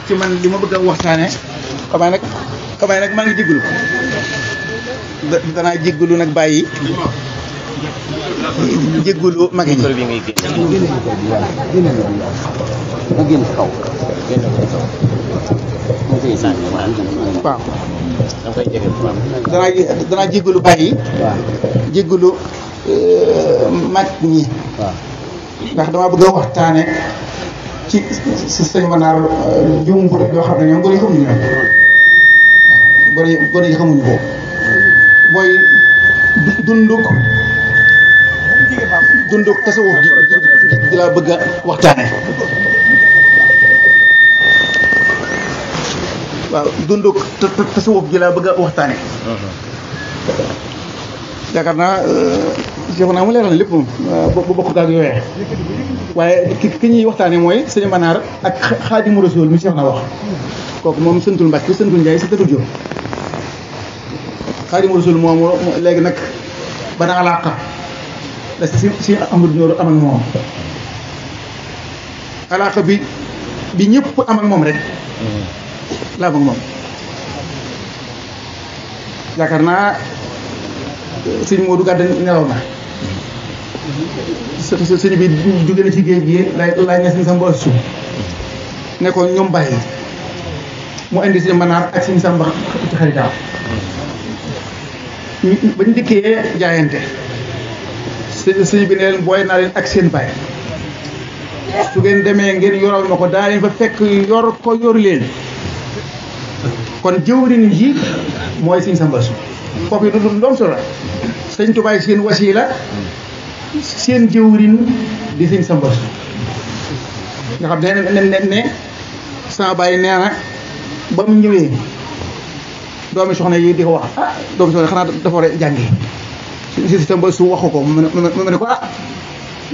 ci man li ma bëgg a waxtaane xamay nag maa ngi jégalu danaa jégalu nag bàyyi jégalu mag yi waaw danaa jégalu bàyyi jégalu mag ñi ndax dama bëgg a waxtaane ci sëñ Manar jumbu rek yoo xam ne ñoom gone yi xamuñu ñoom gone yi xamuñu ko booy dunduk tasawuf di laa bëgg a waxtaane waaw dunduk tasawuf ji laa bëgg a waxtaane yaakaar naa jox naa mu leeral na lépp moom bu bokk daal yooyee waaye ki ñuy waxtaane mooy sëñ Manar ak Xaadimu Rasuul mi Cheikh na wax kooku moom sëntul Mbàkke sëntul Njaay sëntul Jóob Xaadimu Rasuul moom léegi nag bana alaaqa la si Ahmadu Ñooro am ak moom alaaqa bi ñëpp am ak moom rek laa am ak moom yaakaar naa sëñ Moodu Gàdd nelaw na sëñ bi jóge na ci géej gi laaj na sëñ Samba Astou ne ko ñoom bàyyi mu indi sëñ Manar ak sëñ Samba ci xaritaam ba ñu dikkee jaayante sëñ bi ne leen booy naa leen ak seen bàyyi su ngeen demee ngeen yoral ma ko daa leen fa fekk yor ko yor leen kon jëwriñ yi mooy sëñ Samba Astou foofu yi du doom solo sëñ Tuubaa seen wasiila seen jëwriñ di sëñ Samba Astou nga xam ne sama bàyyi nee na ba mu ñëwee doomi soxna yi di ko wax doomi soxna xanaa dafa war a jàngi si Samba Astou waxu ko mu ne ko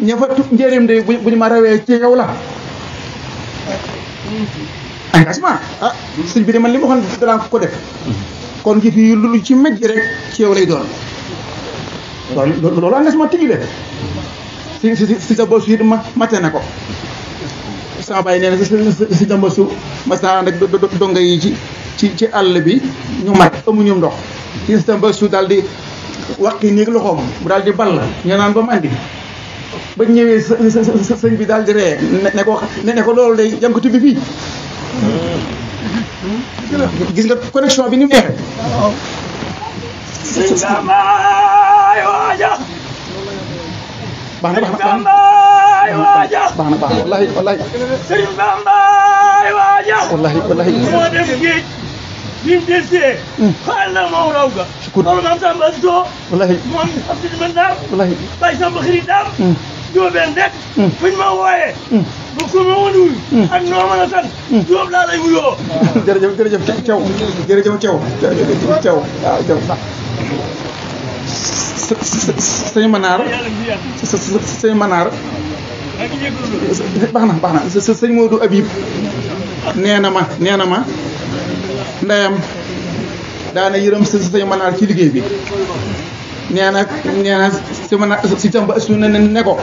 ña fa njëriñ de bu ñu ma rawee ci yow la engagement sëñ bi de man li ma waxoon danaa ko def kon jëf yi lu ci mejj rek ci yow lay doon loolu engagement tigi la si Samba Astou it mate na ko sama bàyyi nee na si Samba Astou mas naa ànd ak donga yi ci àll bi ñu mat amuñu ndox si Samba Astou daal di waqi néeg loxoom mu daal di ball ñu naan ba mu andi ba ñëwee sëñ bi daal di ree ne ko loolu day jam ko tibbi fii gis nga connexion bi ni mu neexee baax na wallahi Sëriñ Bamba wallahi moo dem géej bi mu desee xaal na moom raw ga loolu maam Samba Astou wallahi moom Abdou Manar wallahi Baye Samba xëri daam jóobeen rek fuñ ma wooyee bu ko ma woon wuyu ak noo mën a sant jóob laa lay wuyoo jërëjëf Thiaw waaw Thiaw sëñ Manar baax na sëñ Modou Habib nee na ma ndeyam daana yërëm sëñ Manar ci liggéey bi nee na si Samba Astou ne ko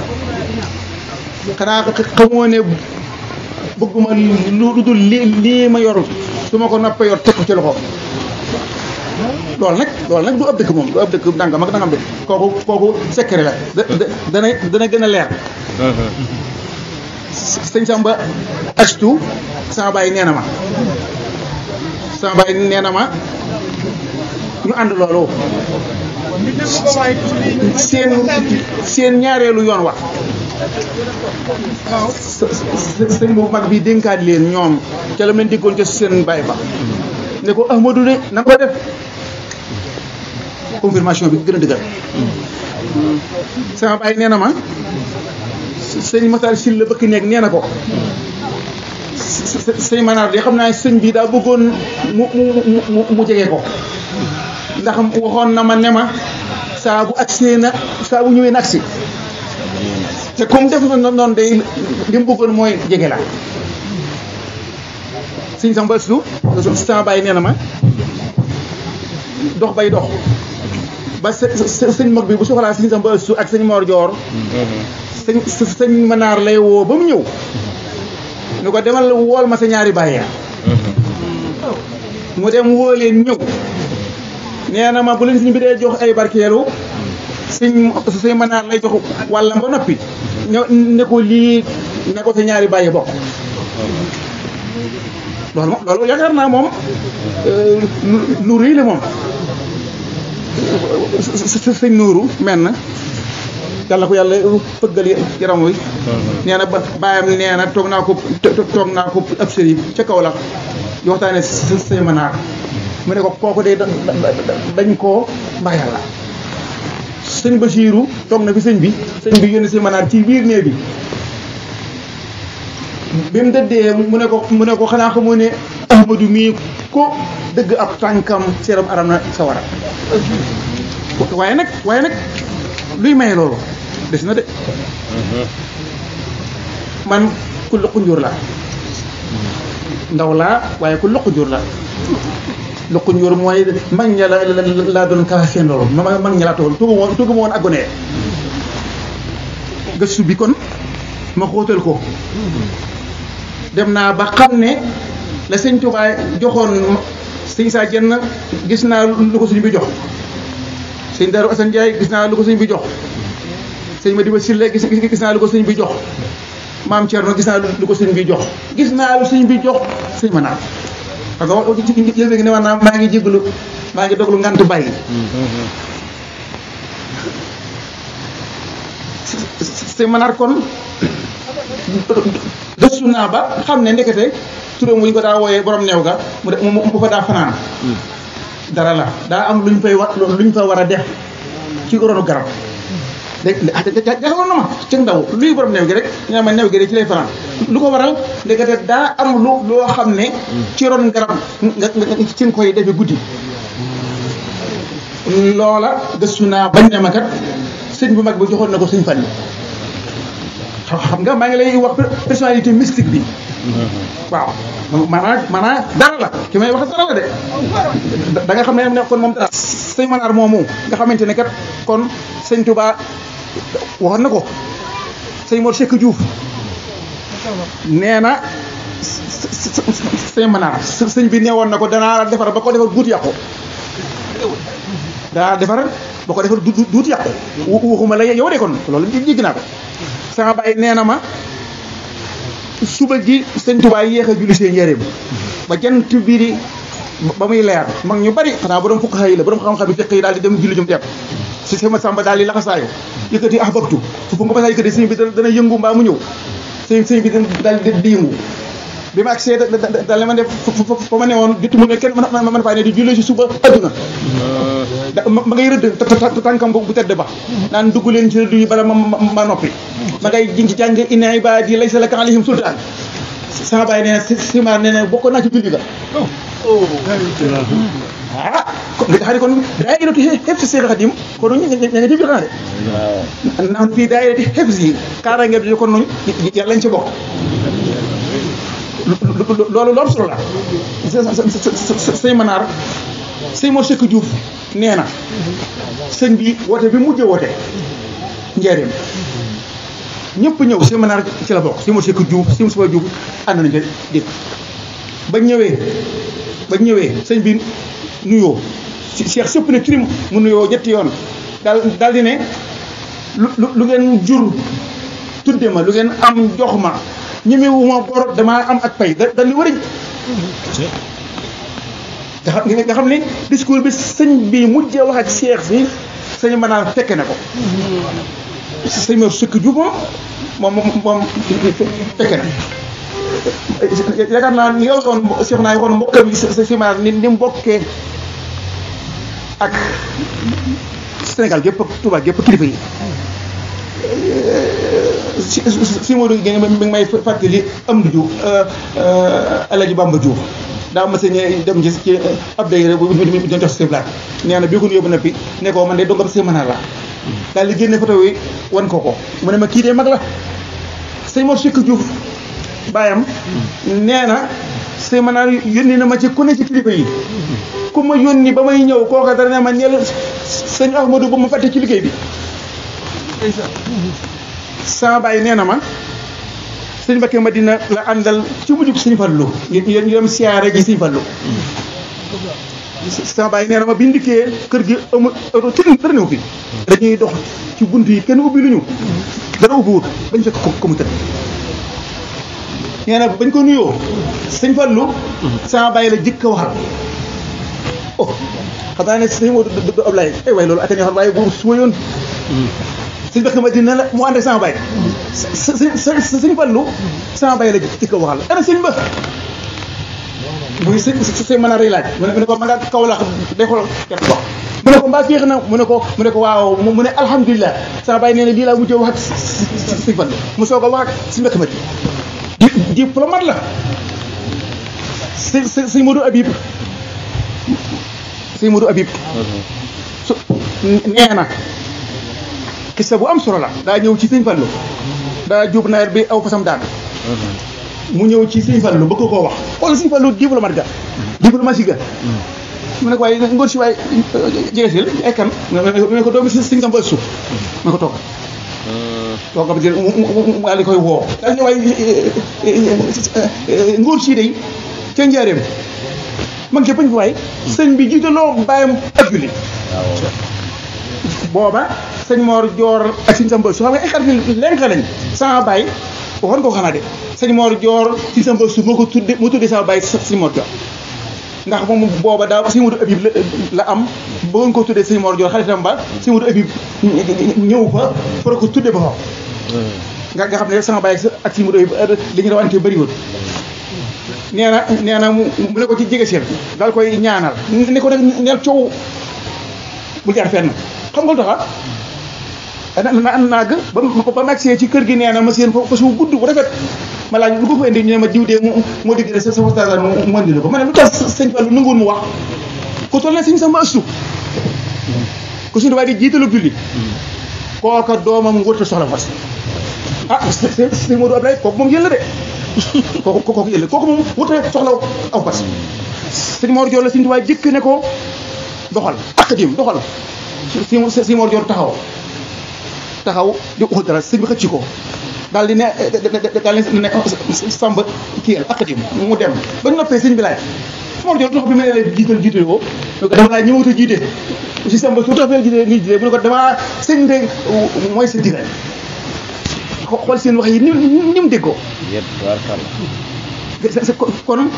xanaa xamoo ne bëgguma lu dul lii ma yor su ma ko noppee yor teg ko ci loxo loolu nag du ab dëkk moom du ab dëkk dangam ak dangam de kooku secret la dana gën a leer sëñ Samba Astou sama baay nee na ma ñu ànd loolu seen ñaareelu yoon wax sëñ bu mag bi dénkaat leen ñoom ca la leen déggoon ca seen baay ba ne ko Ahmadou de na ko def confirmation bi gën a dëggal sama baay nee na ma sëñ Matar Sil la bëkk nekk nee na ko sëñ Manar de xam naa sëñ bi daa bëggoon mu jege ko ndax waxoon na ma ne ma saa bu ñëwee na agsi te comme def na noonu day li mu bëggoon mooy jege la sëñ Samba Astou sama baay nee na ma dox bay dox ba sëñ mag bi bu soxlaa sëñ Samba Astou ak sëñ Mor Dior sëñ Manar lay woo ba mu ñëw ni ko demal wool ma sa ñaari baay mu dem woo leen ñëw nee na ma bu leen sëñ bi dee jox ay barkeelu sëñ Manar lay jox wàllam ba noppi ne ko lii ne ko sa ñaari bàyyi bokk loolu yaakaar naa moom lu rëy la moom sëñ Nuuru mel na yàlla ko yàlla fëggal yaram wi nee na bàyyam nee na toog naa ko ab sëriñ ca kaw la di waxtaane sëñ Manar mu ne ko kooku de dañ koo mbaa yàlla sëñ Basiiru toog na fi sëñ bi yónni sëñ Manar ci biir néeg bi bi mu dëddee mu ne ko xanaa xamoo ne Ahmadu mii ko dëgg ab tànkam seeram aram na sa wara waaye nag luy maye loolu des na de man ku luqu njur la ndaw laa waaye ku luqu njur la luqu njur mooy mag ña laa doon kawa seen loolu mag ña laa tuggu ma woon ak gone gëstu bi kon ma xóotal ko dem naa ba xam ne la sëñ Tuubaa joxoon sëñ Saa Jenn gis naa lu ko sëñ bi jox sëñ Daaru Asan Njaay gis naa lu ko sëñ bi jox sëñ Madiba Sille gis naa lu ko sëñ bi jox maam Thierno gis naa lu ko sëñ bi jox gis naa lu sëñ bi jox sëñ Manar parce que yëf ne maanaam maa ngi jégalu maa ngi doglu ngant bàyyi sëñ Manar kon gëstu naa ba xam ne ndekete turam wu ñu ko daa wooyee borom neew ga mu fa daa fanaan dara la daa am luñ fa war a def ci ronu garab jaxaloon na ma ci ndaw luy borom neew gi rek ñu ma neew gi rek ci lay fanaan lu ko waral ndekete daa am loo xam ne ci ron garab nga ci koy defe guddi loola gëstu naa bañ ne ma kat sëñ bu mag bi joxoon na ko sëñ Fallu xam nga maa ngi lay wax personnalité mystique bi waaw maanaam dara la ki may wax dara la de da nga xam ne kon moom dara sëñ Manar moomu nga xamante ne kat kon sëñ Touba waxoon na ko sëñ Mor Seck Diouf nee na sëñ Manar sëñ bi neewoon na ko danaa defar ba ko defar duut yàqu danaa defar ba ko defar duut yàqu waxuma la yow de kon loolu jégg naa ko sama baay nee na ma suba gi sëñ Tuubaa yéex a julli seen njëriñ ba jant bii di ba muy leer mag ñu bari xanaa borom fukk xëy la borom xam-xam yi fekk yi daal di dem julli jum tepp si sama samba daal di laxasaayu yëkkati ahbabtu fu nga basaa yëkkati sëñ bi dana yëngu mbaa mu ñëw sëñ bi daal di yëngu bi ma agsee daal li ma def fa ma ne woon jot mu ne kenn man faa ne di julli si suba adduna ma ngay rëdd tànkam bu tedd ba naan dugg leen ci rëdd yi bala ma noppi ma ngay jàng inna ibaadi laysa laka alayhim sultaan sama baay nee na simaar nee na bokkoon naa ci julli ga nga xam ne kon daayiratu hifz Seex Xaadim kon ñu nga ci biir xanaa de naan fii daayiratu hifz yi kaaraange bi kon noonu yàlla lañ ci bokk loolu solo la sëñ Manar sëñ Mor Seck Diouf nee na sëñ bi woote bi mujjee woote njëriñ ñëpp ñëw sëñ Manar ci la bokk sëñ Mor Seck Diouf sëñ Moussa Diouf ànd nañ ca dégg ba ñëwee sëñ bi nuyoo Cheikh sëpp ne trim mu nuyoo ñetti yoon daal di ne lu ngeen jur tudde ma lu ngeen am jox ma ñemewuma bor damaa am ak pay da li wëriñ nga xam ne discours bi sëñ bi mujjee wax ak Cheikh si sëñ Manar fekke na ko sëñ Mor Seck Diouf moom fekke na yaakaar naa ni nga waxoon Cheikh naa waxoon mbokkam yi sëñ Manar ni mu bokkee ak Sénégal gépp ak Touba gépp kilifa yi si Modou Guèye mi ngi may fàttali Amady Diouf El Hadj Bamba Diouf daa ma sañ dem ci ab dayre bu ñu jox si blaat nee na bii ko yóbbu nappi ne ko man de dongam sëñ Manar la daal di génne photo yi wan ko mu ne ma kii de mag la sëñ Mor Seck Diouf baayam nee na sëñ Manar yónni na ma ci ku ne ci kilifa yi ku ma yónni ba may ñëw kooka dara ne ma ñeel sëñ Ahmadou ba ma fàtte ci liggéey bi sama baay nee na ma sëñ Mbakke Madina la àndal ci mujjug sëñ Fallu ñu dem siyaare ji sëñ Fallu sama baay nee na ma bi ñu dikkee kër gi amul dara ñëw fi dañuy dox ci bunt yi kenn ubbi luñu dara ubbiwut bañ fekk ko mu tëdd nee na bañ ko nuyoo sëñ Fallu sama baay la jëkk a waxal oh xam naa ne sëñ Modou Ablaye ay waaye loolu atténé xam waaye boobu su ma yoon sëñ Mbakke Madina la mu ànd ak sama baay sëñ Fallu sama baay la jëkk a waxal ana sëñ ba muy sëñ mën a rëy laaj mu ne ko ma nga kaw la day xool ket dox mu ne ko mbaa féex na mu ne ko waaw mu ne alhamdulilah sama baay nee na lii laa mujjee wax ak sëñ Fallu mu soog a wax ak sëñ Mbakke Madina diplomate la sëñ Modou Habib su nee na xisa bu am solo la daa ñëw ci sëñ Fallu daa jub nawet bi aw fasam daan mu ñëw ci sëñ Fallu bëgg koo wax xool sëñ Fallu diplomatie ga mu ne ko waaye ngóor si waay jegesil ay kan mu ne ko doomi sëñ Samba suuf mu ne ko tooga ba di mu daal di koy woo daal ne waaye ngóor si day ca njaareem mag jëppañ fa waay sëñ bi jiitaloo bàyyam ak julli booba sëñ Mor Joor ak sëñ Samba Suuf xam nga ay xarit lenk lañ sama baay waxoon ko xanaa de sëñ Mor Joor sëñ Samba Suuf moo tuddee sama baay sëñ Mor Joor ndax moom booba daa sëñ Modou Habib la am bëggoon ko tuddee sëñ Mor Joor xaritam ba sëñ Modou Habib ñëw fa pour ko tuddee ba fa nga xam ne sama baay ak sëñ Modou Habib li ñu rawante bëriwul nee na mu ne ko ci jege seen daal koy ñaanal ne ko nag neel coow bu jaar fenn xam nga lu taxa naag ba ma agsee ci kër gi nee na ma seen fa su gudd bu rafet ma laaj lu ko fa indi ñu ne ma diw dee moo dégg sa waxtaan mu andi ko ma ne lu tax sëñ Fallu nanguwul mu wax ko toll na sëñ Samba Astu ko suñu waaye di jiitalu julli kooka doomam wërta soxla fas sëñ Modou Ablaye kooku moom yëlla de kooku yëlla kooku moom wërta soxla aw fas sëñ Mor Joor la sëñ Tuubaa jëkk ne ko doxal ak dim doxal sëñ Mor Joor taxaw di waxul dara sëñ bi xëcc ko daal di ne Samba kii la ak dim mu dem ba ñu noppee sëñ bi laaj Mor Joor tax bi ma ne jiital ko dama laa ñëwut a jiite si Samba su tax jiite ngi jiite bu ne ko damaa sëñ de mooy sa digal xool seen wax yi ni mu déggoo kon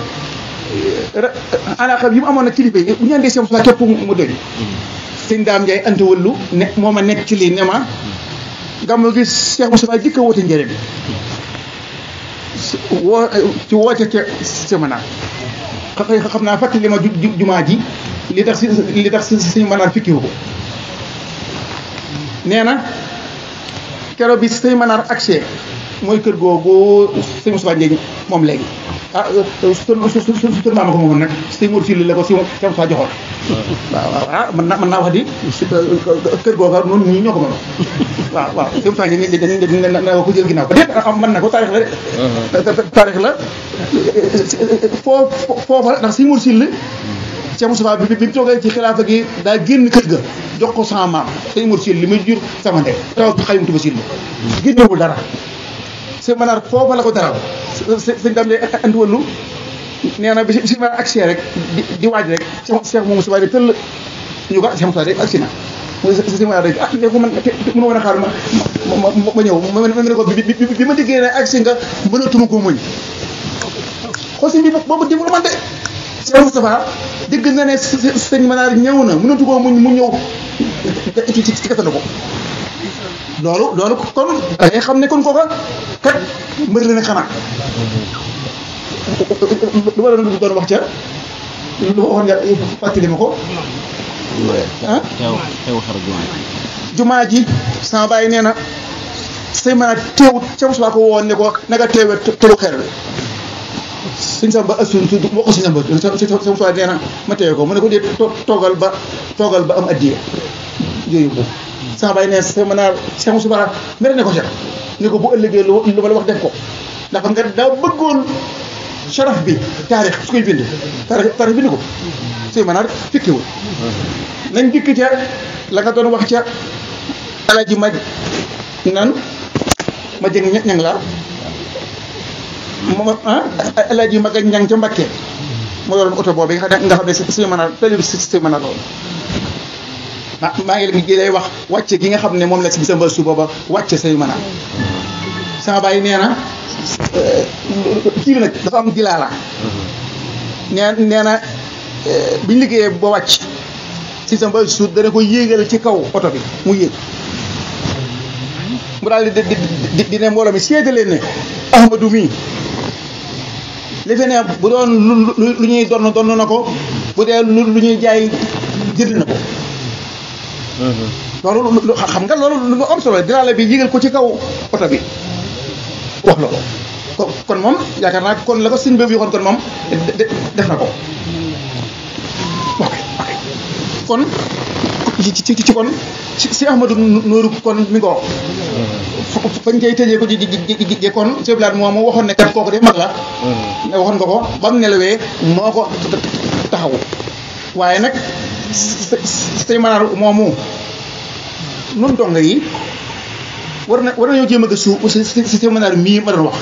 alaaka yi mu amoon na kilifa yi bu ñu andee Cheikh Moussa képp mu doy sëñ Daam Njaay ante wëllu ne moo ma nekk ci lii ne ma gàmmu gi Cheikh Moussa jëkk a woote njëriñ ci woote ca semana xam naa fàttali ma jumaa ji li tax sëñ Manaar fikkiwu ko nee na keroog bi sëñ Manaar accès mooy kër googu sëñ Moussa Ndiaye moom léegi su maama ko moomoon nag sëñ Mor Sylla la ko si Cheikh Moussa joxoon waaw mën naa wax di kër googa noonu ñii ñoo ko mënoon waaw sëñ Moussa Ndiaye na ko jël ginnaaw ko déet mën na ko taarix la de taarix la foofa ndax sëñ Mor Sylla Cheikh Moussa bi mu toogee ci xilaafa gi daa génn kër ga jox ko sama maam sëñ Mor Sylla li muy jur sama ndey taw xayum tuba Sylla génnewul dara sëñ Manaar foofa la ko daraw sëñ Daam Njaay andi wàllu nee na bi si ma accès rek di waaj rek Cheikh moom si waaye tëll ñu ko Cheikh Moussa rek agsi na si Manaar rek ne ko man mënu woon a xaar ma ñëw ma ne ko bi ma déggee ne agsi nga mënatuma koo muñ xool si bi boobu dimul man de Cheikh Moustapha dégg na ne sëñ Manaar ñëw na mënatu koo muñ mu ñëw ci kattan ko loolu kon da ngay xam ne kon kooka kat mbër la ne xanaa lu ma doon wax ca lu ma waxoon nga fàttali ma ko jumaa ji sama bàyyi nee na sëñ Manaar teewut ca Moussa ko woon ne ko nanga teewee tegu xeer bi sëñ Samba Astu wax ko sëñ Samba sa Moussa nee na ma teewee ko mu ne ko dee toogal ba am addiya yooyu ko sama bàyyi ne sëñ Manaar Cheikh Moussa mere ne ko Cheikh ne ko bu ëllëgee lu ma la wax def ko ndax xam nga daa bëggoon sharaf bi taarix su koy bind taarix bind ko sëñ Manaar fikkiwul nañ dikk ca la nga doon wax ca Alaaji ma naan ma jëng ñang la moom El Hadj Maga Ñang ca Mbakke moo yoroon oto boobu nga xam ne suñu mën a tali si mën a lool maa ngi leen lay wax wàcce gi nga xam ne moom la si bisa mbal su booba wàcce say mën a sama bàyyi nee na kii bi nag dafa am dilaala nee na biñu liggéeyee ba wàcc si sa mbal su dana ko yéegal ci kaw oto bi mu yéeg mu daal di ne mbooloo mi seede leen ne Ahmadou mii li fi ne bu doon lu ñuy donn na ko bu dee lu ñuy jaay jënd na ko loolu xam nga loolu lu am solo dinaa la bi yégal ko ci kaw oto bi wax loolu kon moom yaakaar naa kon la ko sëñ bi waxoon kon moom def na ko ok kon ci kon si Ahmadou Nooru kon mi ngo fañ koy tëjee ko ji kon Sëñ Blaat moom moo waxoon ne kat kooku de mag la waxoon nga ko ba mu nelawee moo ko taxaw waaye nag Sëñ Manar moomu nun donga yi war nañoo jéem a gëstu si Sëñ Manar mii ma doon wax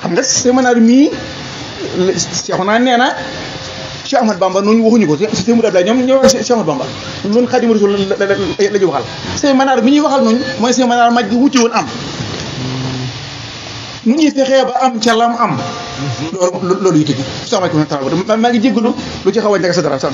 xam nga Sëñ Manar mii Cheikh naa nee na Cheikh Ahmad Bamba noonu waxuñu ko si Sëñ Abdoulaye ñoom ñoo Cheikh Ahmad Bamba noonu Xaadimu Rasuul la ñu waxal Sëñ Manar bi ñuy waxal noonu mooy Sëñ Manar maj gi wuti woon am nu ñuy fexee ba am ca lam am loolu yitte ji salaamaaleykum wa rahmatulah maa ngi jéggalu lu ci xaw a nekk sa dara sant